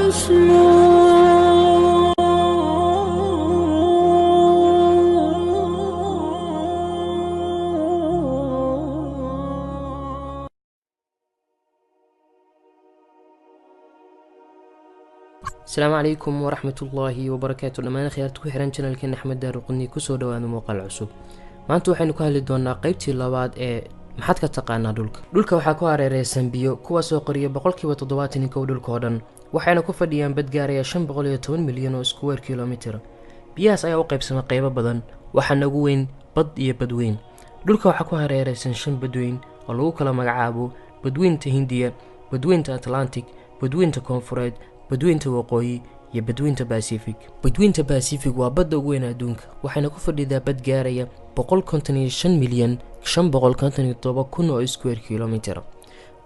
حسن. Asalaamu calaykum waraxmatullaahi wabarakaatu. Dhammaan khiyaarta ku xiran channelkeena Axmed Daaruquni, kusoo dhawaada muuqaal cusub. Maanta waxaynu ku hadli doonaa qeybtii labaad ee maxaad ka taqaanaa dhulka. Dhulka waxaa ku hareereysan biyo, kuwaasoo qoriya 71% dhulka oo dhan, waxayna ku fadhiyaan bad gaaraya 510 milyan oo square kilomitir. Biyahaas ayaa u qaybsama qeybo badan, waxaana ugu weyn bad iyo badweyn. Dhulka waxaa ku hareereysan shan badweyn oo lagu kala magacaabo Badweynta Hindiya, Badweynta Atlantic, Badweynta Koonfureed, Badweynta Waqooyi iyo Badweynta Bacific. Badweynta Bacific waa badda ugu weyn adduunka, waxayna ku fadhidaa bad gaaraya 155,557,000 oo square kilomitir,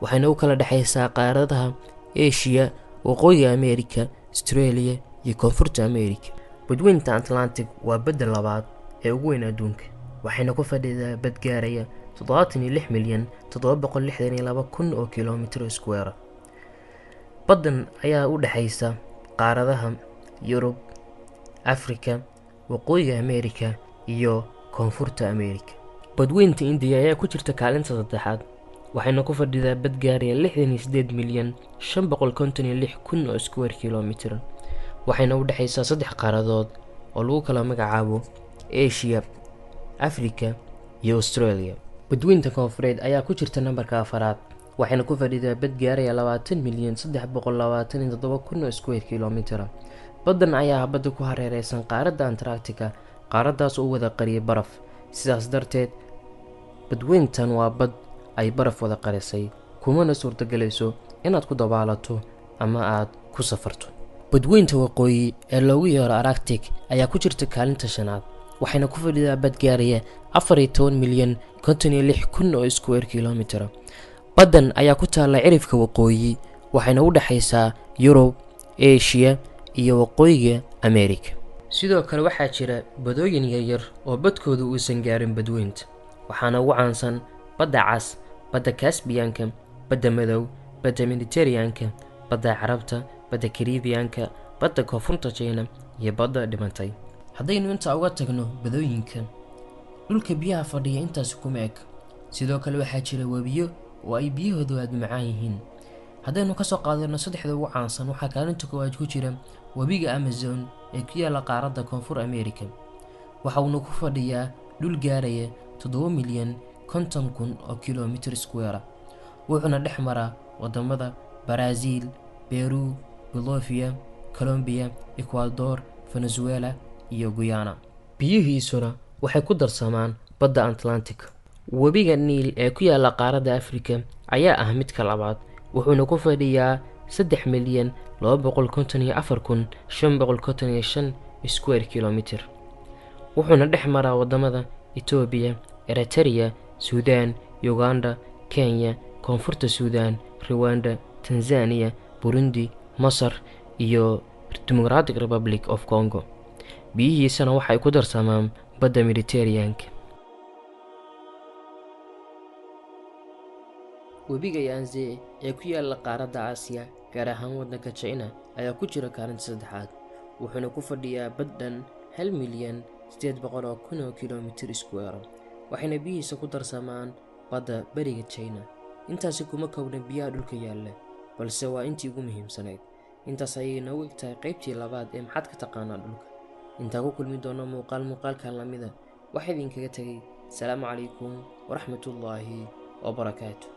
waxayna u kala dhexaysaa qaaradaha Asia, Waqooyiga America, Australia iyo Koonfurta America. Badweynta Atlantic waa badda labaad ee ugu weyn adduunka, waxayna ku fadhidaa bad gaaraya 76,762,000 oo kilomitir square. Baddan ayaa u dhexaysa qaaradaha Yurub, Afrika, Waqooyiga America iyo Koonfurta America. Badweynta Indiya ayaa ku jirta kaalinta saddexaad, waxayna ku fadhidaa bad gaaraya 68,556,000 oo square kilomitir, waxayna u dhexaysaa saddex qaaradood oo lagu kala magacaabo Asia, Afrika iyo Australia. Badweynta Koonfureed ayaa ku jirta nambarka afaraad, waxayna ku fadhidaa bad gaaraya 20,327,000 oo square kilomitir. Baddan ayaa badda ku hareereysan qaaradda Antarctica, qaaraddaas oo wada qariyay baraf. Sidaas darteed badweyntan waa bad ay baraf wada qarisay, kumana suurtagelayso inaad ku dabaalato ama aad ku safarto. Badweynta Waqooyi ee loogu yeero Arctic ayaa ku jirta kaalinta shanaad, waxayna ku fadhidaa bad gaaraya 14,056,000 oo square kilomitir. Baddan ayaa ku taalla cirifka waqooyi, waxayna u dhexaysaa Yurub, Asia iyo Waqooyiga America. Sidoo kale waxaa jira badooyin yaryar oo badkoodu uusan gaarin badweynta, waxaana ugu caansan Badda Cas, Badda Kasbiyaanka, Badda Madow, Badda Mediteraneanka, Badda Carabta, Badda Kariibiyaanka, Badda Koonfurta China iyo Badda Dhimantay. Haddaynu intaa uga tagno badooyinka, dhulka biyaha fadhiya intaasi kuma eg. Sidoo kale waxaa jira webiyo oo ay biyahoodu aada macaan yihiin. Haddaynu kasoo qaadano saddexda ugu caansan, waxaa kaalinta koowaad ku jira webiga Amazon ee ku yaalla qaaradda Koonfur America. Waxa uuna ku fadhiyaa dhul gaaraya 7,050,000 oo kilomitir square, wuxuuna dhex maraa wadamada Brazil, Peru, Bolivia, Colombia, Ecuador, Venezuela iyo Guyana. Biyihiisuna waxay ku darsamaan badda Atlantic. Webiga Niil ee ku yaalla qaaradda Afrika ayaa ah midka labaad, wuxuuna ku fadhiyaa 3,254,555 square kilomitir, wuxuuna dhex maraa wadamada Etoobiya, Eritrea, Suudaan, Uganda, Kenya, Koonfurta Suudaan, Ruwanda, Tanzania, Burundi, Masar iyo Democratic Republic of Congo. Biyihiisana waxay ku darsamaan badda Mediteraneanka. Webiga Yangtze ee ku yaalla qaaradda Aasiya, gaar ahaan waddanka China, ayaa ku jira kaalinta saddexaad, wuxuuna ku fadhiyaa bad dhan 1,800,000 oo kilomitir square, waxayna biyihiisa ku darsamaan badda beriga China. Intaasi kuma koobna biyaha dhulka yaalla, balse waa intii ugu muhiimsanayd. Intaas ayay noogu eg tahay qaybtii labaad ee maxaad ka taqaanaa dhulka. Intaan ku kulmi doono muuqaal muuqaalkan lamida, waxaa idinkaga tegay salaamu calaykum waraxmatullaahi wabarakaatu.